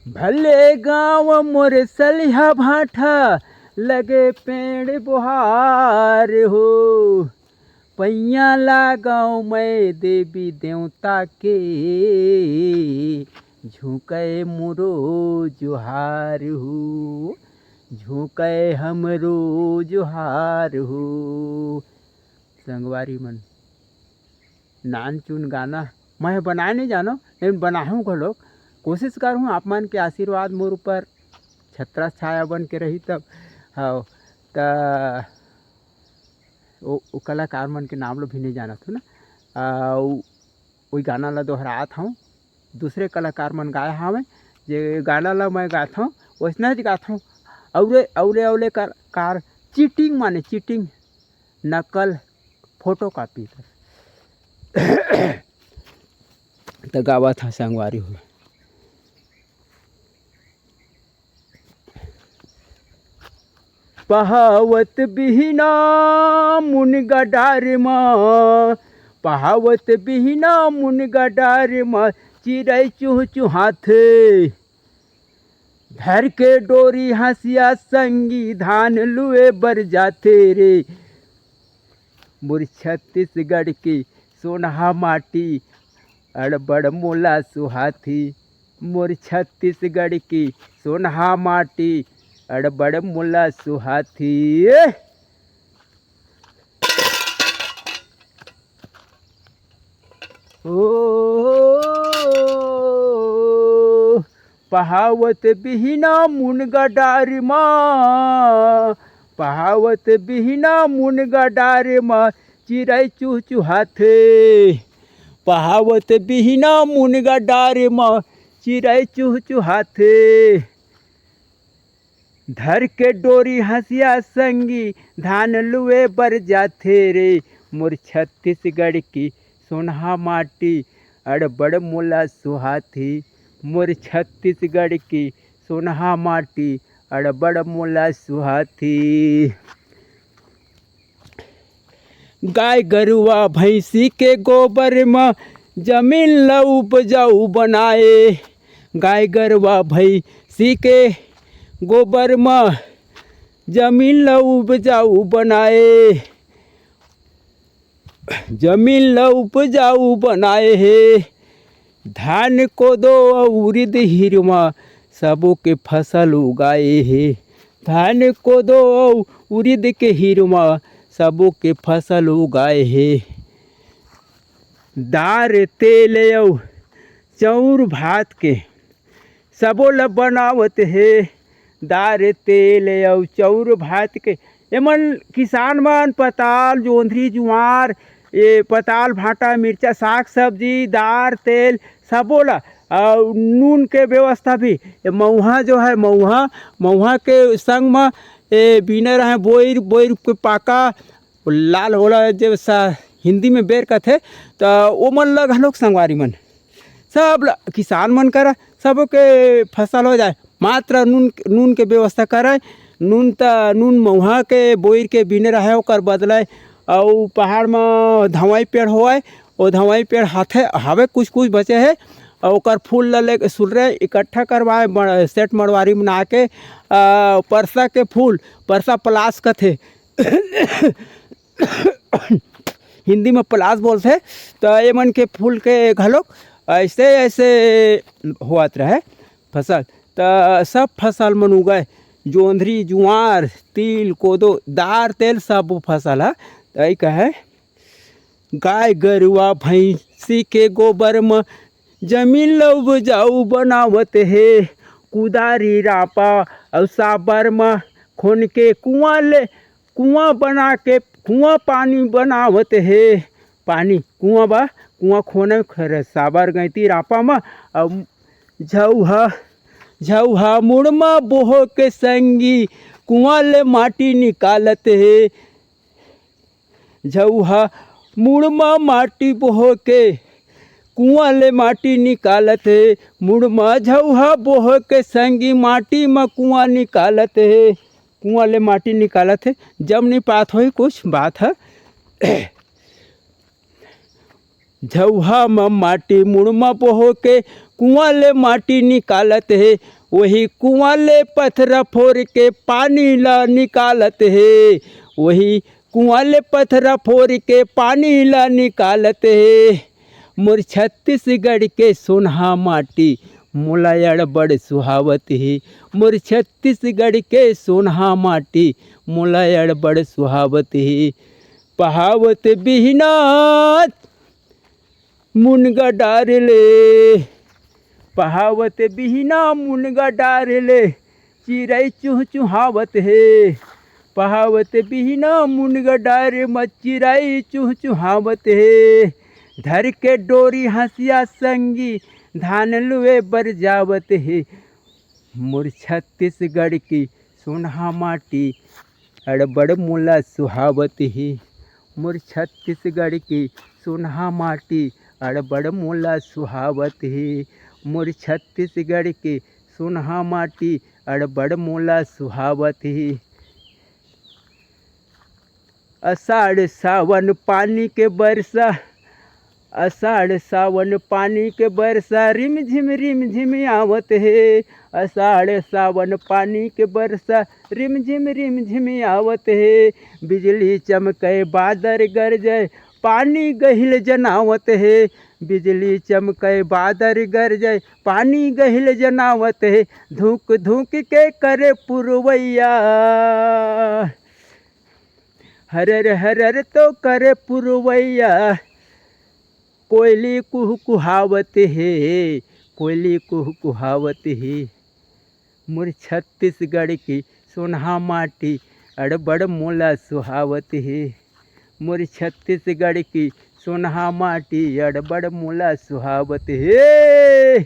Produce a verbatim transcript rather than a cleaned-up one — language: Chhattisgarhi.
भले गाँव मोर सलिहा भाठा, लगे पेड़ बोहार हो। पैया लागव मैं देवी देवता के, झुकै मोरो जोहार हो, झुकै हमरो जोहार हो। संगवारी मन, नानचुन गाना मैं बनाए नहीं जानो, लेकिन बनाहूँ घलोक। कोशिश करूँ आप मन के आशीर्वाद मोर ऊपर छत्रा छाया बन के रही तब। हाँ, त ओ, ओ कलाकार मन के नाम लो भी नहीं जानत हूँ ना। आ, उ-, ओई गाना ला दोहरात हूँ, दूसरे कलाकार मन गाए हावय, जे गाना ला मैं गात हूँ, वैसना ही गात हूँ। औरे, औरे, औरे कर, कार चीटिंग माने चीटिंग, नकल, फोटो कॉपी कर। त गावत हूँ संगवारी हो। पहावत बिहना मुनगा डार म, पहावत बिहना मुनगा डार म, चिरई चुहचुहाथे। धर के डोरी हंसिया संगी धान लुए बर जाथे रे। मोर छत्तीसगढ़ के सोनहा माटी अड़बड़ मोला सुहाथे। मोर छत्तीसगढ़ के सोनहा माटी अड़बड़ मोला सुहाथे। ओ पहावत बिहना मुनगा डार म, पहावत बिहना मुनगा डार म, चिरई चुहचुहाथे। पहावत बिहना मुनगा डार म, चिरई चुहचुहाथे। धर के डोरी हंसिया संगी धान लुए बर जाथे रे। मोर छत्तीसगढ़ के सोनहा माटी अड़बड़ मोला सुहाथे। मोर छत्तीसगढ़ के सोनहा माटी अड़बड़ मोला सुहाथे। गाय गरुवा भैंसी के गोबर म जमीन ल उपजाऊ बनाए। गाय गरुवा भैंसी के गोबर म जमीन ल उपजाऊ बनाए। जमीन ल उपजाऊ बनाए हे। धान कोदो अउ उरिद हिरमा सबो के फसल उगाए हे। धान कोदो अउ उरिद के हिरमा सबो के फसल उगाए हे। दार तेल अउ चाउर भात के सबो ल बनावत हे। दार तेल अउ चाउर भात के एमन किसान मन पताल, जोंधरी, जुवार, ए पताल, भांटा, मिर्चा, साग सब्जी, दार तेल सबो ल, अउ नून के व्यवस्था भी। ए मउहा जो है, मउहा, मउहा के संग म ए बीने रहे बोइर, बोइर के पाका, लाल होला जे सा-, हिंदी में बेर कथे, त ओमन ल घलोक संगवारी मन सब ल, किसान मन करा सबो के फसल हो जाए, मात्र नून, नून के व्यवस्था करय। नून त, नून मउहा के बोइर के बीने रहे, ओकर बदलय। अउ पहाड़ म धवई पेड़ होवय, ओ धवई पेड़ हाथे, हवे कुछ कुछ बचे हे, अउ ओकर फूल ल लेके सुलरे इकट्ठा करवाए, बड़ सेठ मड़वारी बना के, अ, परसा के फूल, परसा पलास कथे। हिंदी में पलास बोलथे। त एमन के फूल के घलोक ऐसे ऐसे होवत रहे फसल। त सब फसल मन उगय, जोंधरी, जुआर, तिल, कोदो, दार, तेल, सब फसल ह। तई कहे गाय गरुवा भैंसी के गोबर म जमीन ल उपजाऊ बनावत हे। कुदारी, रापा अउ साबर म खोन के कुआं ले, कुआं बना के कुआं पानी बनावत हे। पानी कुआं बा, कुआं खोने खरे साबर गैती रापा म। अउ झउहा, झउहा मुड़ म बोह के संगी कुआं ले माटी निकालत हे। झउहा मुड़ म माटी बोह के कुआं ले माटी निकालत हे। मुड़ म झउहा बोह के संगी माटी म कुआं निकालत हे। कुआं ले माटी निकालत हे। जम नहीं पात होही कुछ बात ह। झउहा म माटी मुड़ म बोहो के कुआं ले माटी निकालत हे, वही कुआं ले पथरा फोर के पानी ला निकालत हे, वही कुआं ले पथरा फोर के पानी ला निकालत हे। मोर छत्तीसगढ़ के सोनहा माटी मोला अड़बड़ सुहावत हे, मोर छत्तीसगढ़ के सोनहा माटी मोला अड़बड़ सुहावत हे। पहावत बिहना मुनगा डार ले, पहावत बिहना मुनगा डार ले, चिरई चुहचुहावत हे। पहावत बिहना मुनगा डार म चिरई चुहचुहावत हे। धर के डोरी हंसिया संगी धान लुए बर जावत हे। मोर छत्तीसगढ़ की सोनहा माटी अड़बड़ मोला सुहावत हे। मोर छत्तीसगढ़ की सोनहा माटी अड़बड़ मोला सुहावत हे। मोर छत्तीसगढ़ के सोनहा माटी अड़बड़ मोला सुहावत हे। अषाढ़ सावन पानी के बरसा, अषाढ़ सावन पानी के बरसा, रिमझिम रिमझिम आवत हे। अषाढ़ सावन पानी के बरसा, रिमझिम रिमझिम आवत हे। बिजली चमके, बादर गरजे, पानी गहिल जनावत हे। बिजली चमके, बादर गरजे, पानी गहिल जनावत हे। धुक धुक के करे पुरवैया, हरर हरर तो करे पुरवैया। कोयली कुहकुहावत हे, कोयली कुहकुहावत हे। मोर छत्तीसगढ़ की सोनहा माटी अड़बड़ मोला सुहावत हे। मोर छत्तीसगढ़ की सोनहा माटी अड़बड़ मोला सुहावत हे।